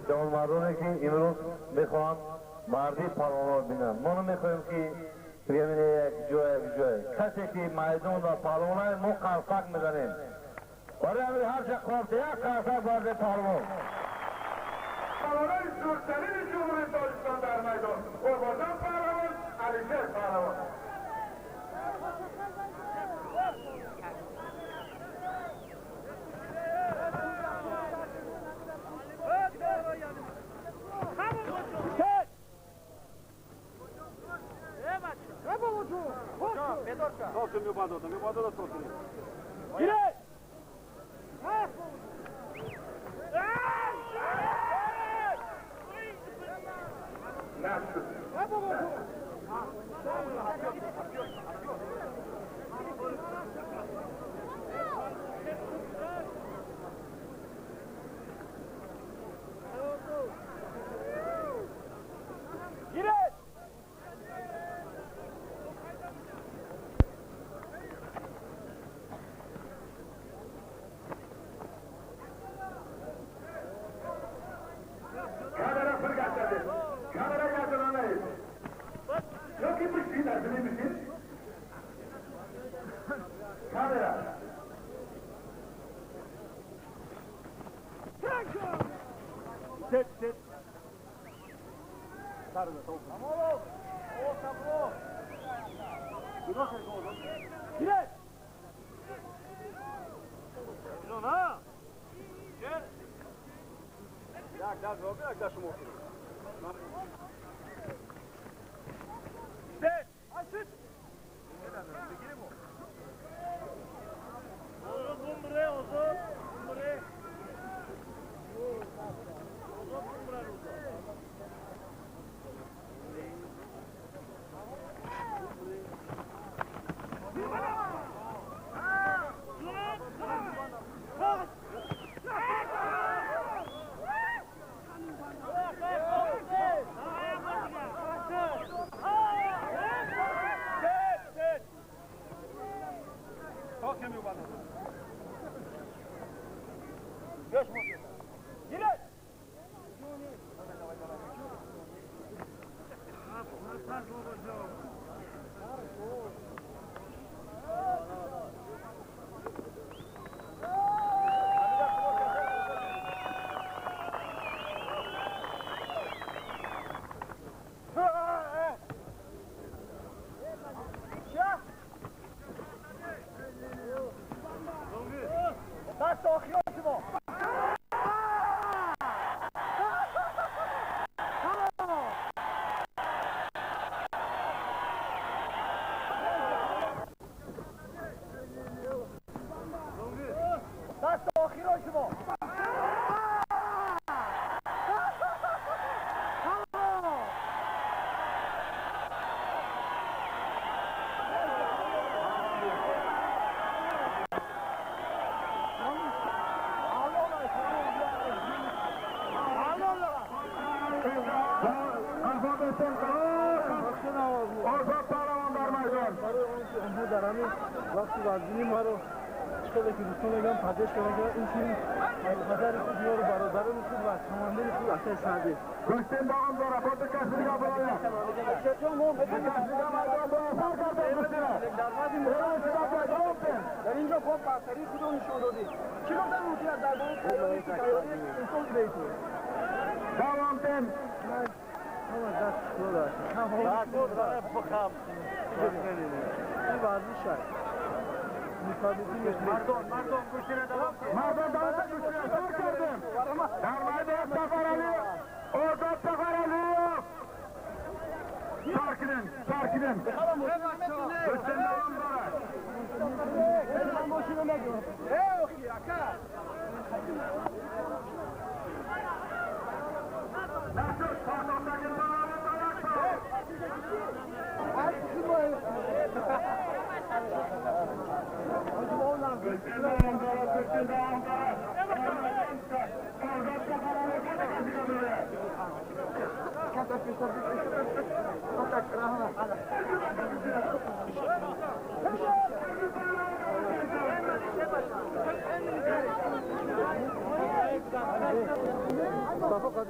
Ҷавонмардоне ки имрӯз мехоҳанд марди палвонро бинанд. Мо намехоҳем ки бигем як ҷой як ҷой. Касе ки майдон ва палвонай мо қарсак мезанем. Барои ҳамин ҳарча қорта як қарсак барде палвон. Палвонои зуртарини Ҷумҳурии Тоҷикистон дар майдон. Қурбонҷон паҳлавон, Алишер паҳлавон. Вақти варзини маро чӣ қадар ки дӯстон мегӯям падеш кардам, ин чиз падари худ ёру бародарони худ ва командири худ акай Саъдӣ. Гӯштин давом дорад, бо ду каси дига барояд. Ду каси дига майдон бояд сар кардем гӯштина. Дар ин ҷо бо бартарии худро нишон додӣ. Чӣ гуфтан мумкин аст дар бораи тайёрие ки тайёрии имсол дидаи ту? Давом тем. Ҳама даст бихам. Ин варзиш аст. Мардон, мардон, гӯштина давом. Мардон давом гӯштина сар кардем. Дар майдон Сафаралиев, Озод Сафаралиев. Сар кунем, сар кунем. Гӯштин давом дорад. Нашуд, партофтаги паҳлавон талак шуд. Гӯштин давом дорад, гӯштин давом дорад. Озод Сафаралиев ду каси дига барояд. Mustafa.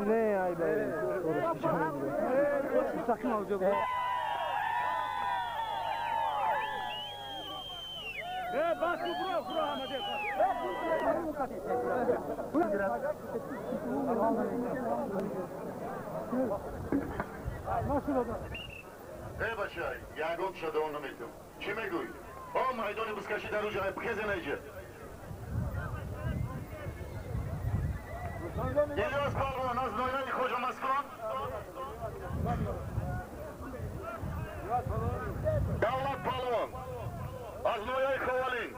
Не, ай Эй бача, ягон шадон наметам. Чӣ мегӯӣ? О, майдони бузкашӣ дар уҷа, бихезен айҷа. Илёс палвон аз ноҳияи Хоҷа Маскон. Давлат палвон аз ноҳияи Ховалинг.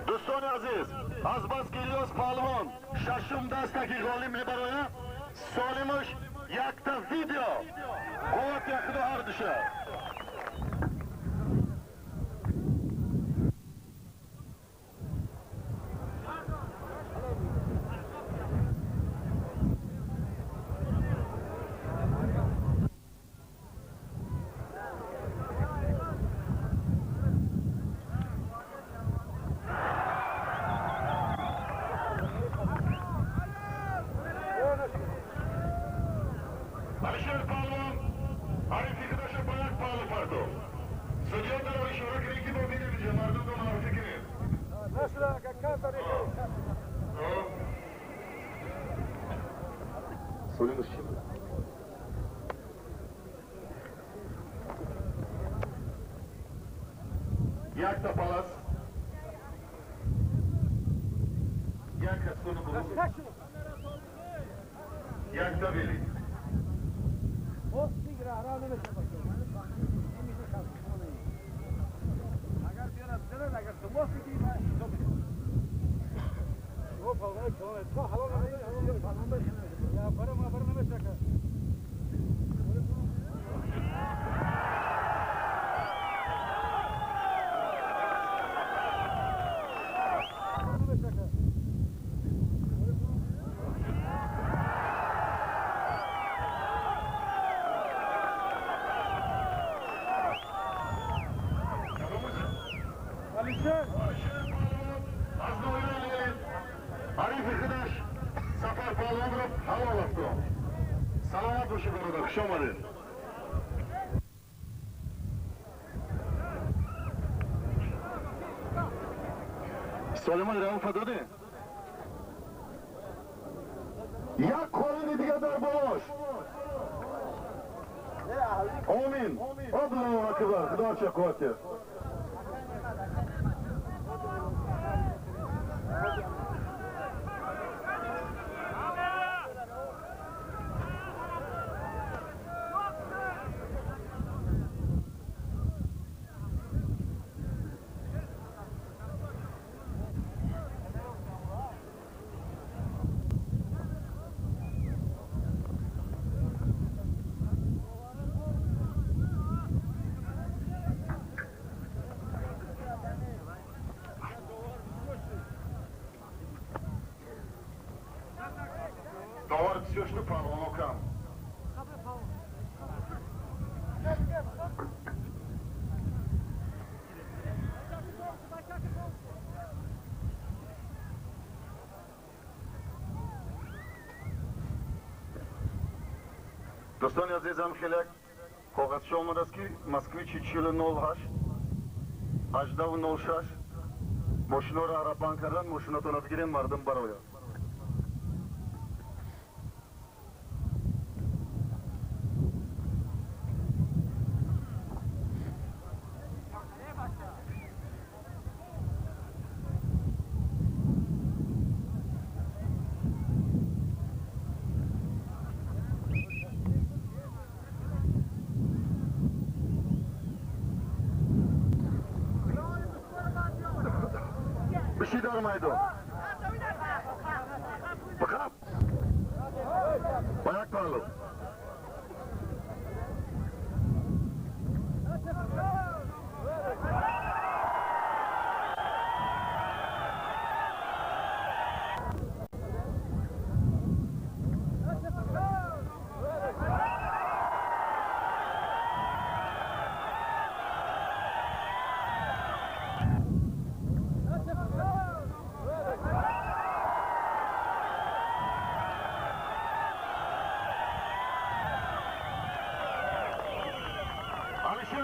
Дӯстони азиз, азбаски Илёс палвон шашум дастаки ғолиб мебарояд, солимаш якта видео қуввати худо ҳар душа. Алишер палвон ҳарифи худаша ба як паҳлу партофт. Судья даро ишора кунед, ки мо бинем, иҷа мардумро маърифӣ кунем. Солимаш чӣ буд? Якта палас, як каскону буру, якта велик. Алишер палвон аз ноҳияи Лелин ҳарифи худаш Сафар палвонро ҳалол афтод. Саломат бошед, бародар, хуш омадед. Солимои Рауфа додем? Як қолини дига дар болош. Омин. Аллоҳу акбар. Худо ча қувват диҳад. Довар бисёр шуду, палвоно кам. Дӯстони азизам, хеле як коғазча омадааст, ки Москвичи 40 18 06 мошиноро араббан кардан, мошинотонро бигирен, мардум барояд. Биши дар майдон. Бихаб. Ба як паҳлу.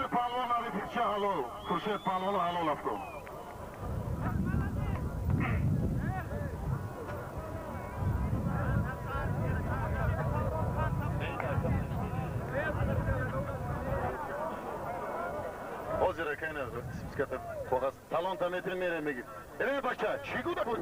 Хуршед Палвон Арифича ҳалол. Хуршед Палвон ҳалол афтод. Ҳозир акайна списката коғаз талонта метр мере мегир. Э бача, чӣ гуда буд?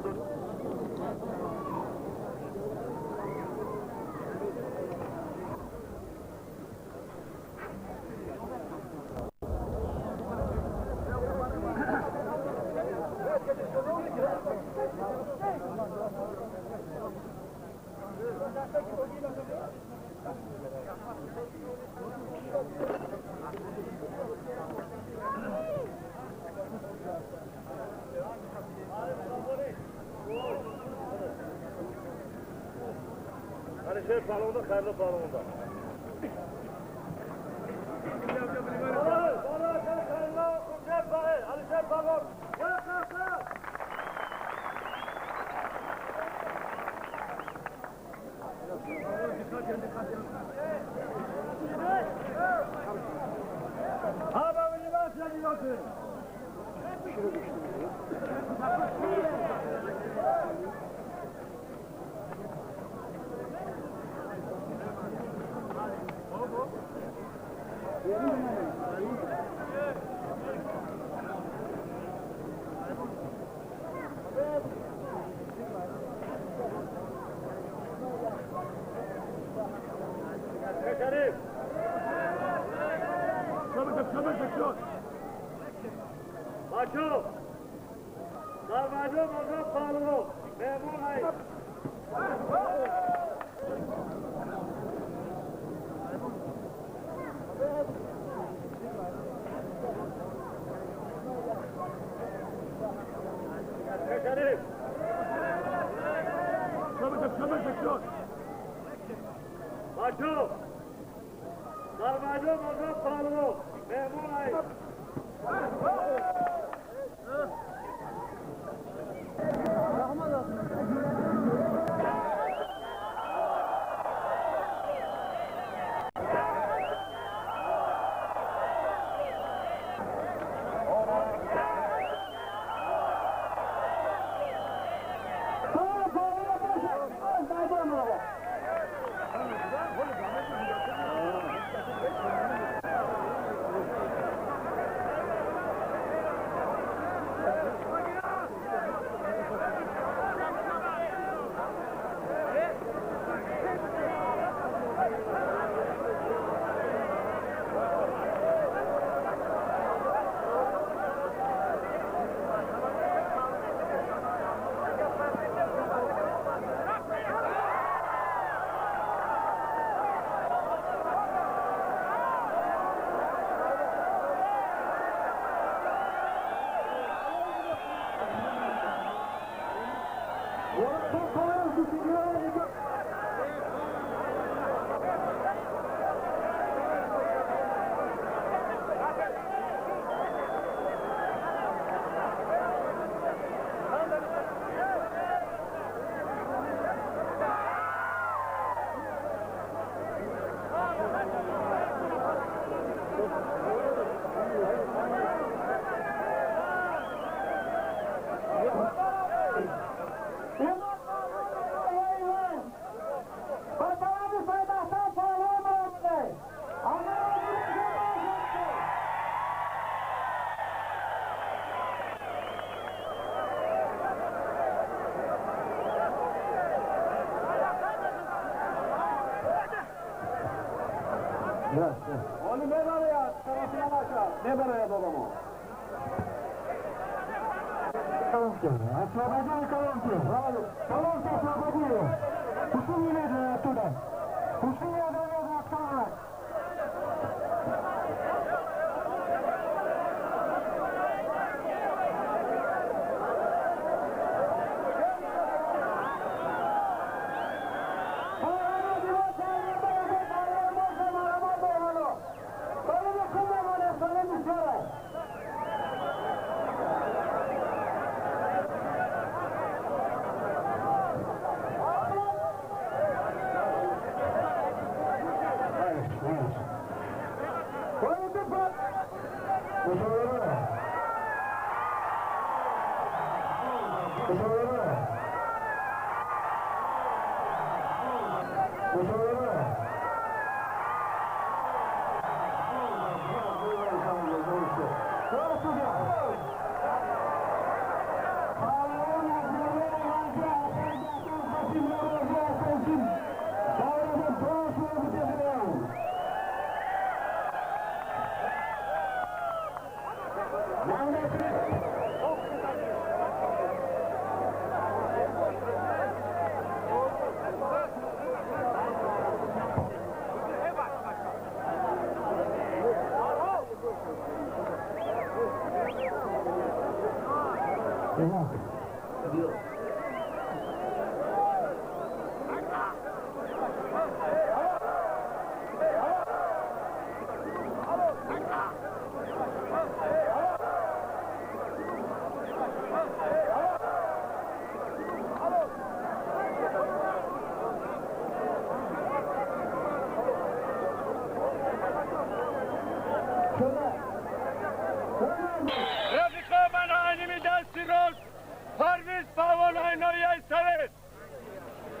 Алишер палвонда, хайрлы палвонда. Алишер палвон. Освободили колонки. Колонки освободили. Ушли немедленно оттуда. Ушли немедленно оттуда.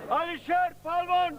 Алишер Палвон.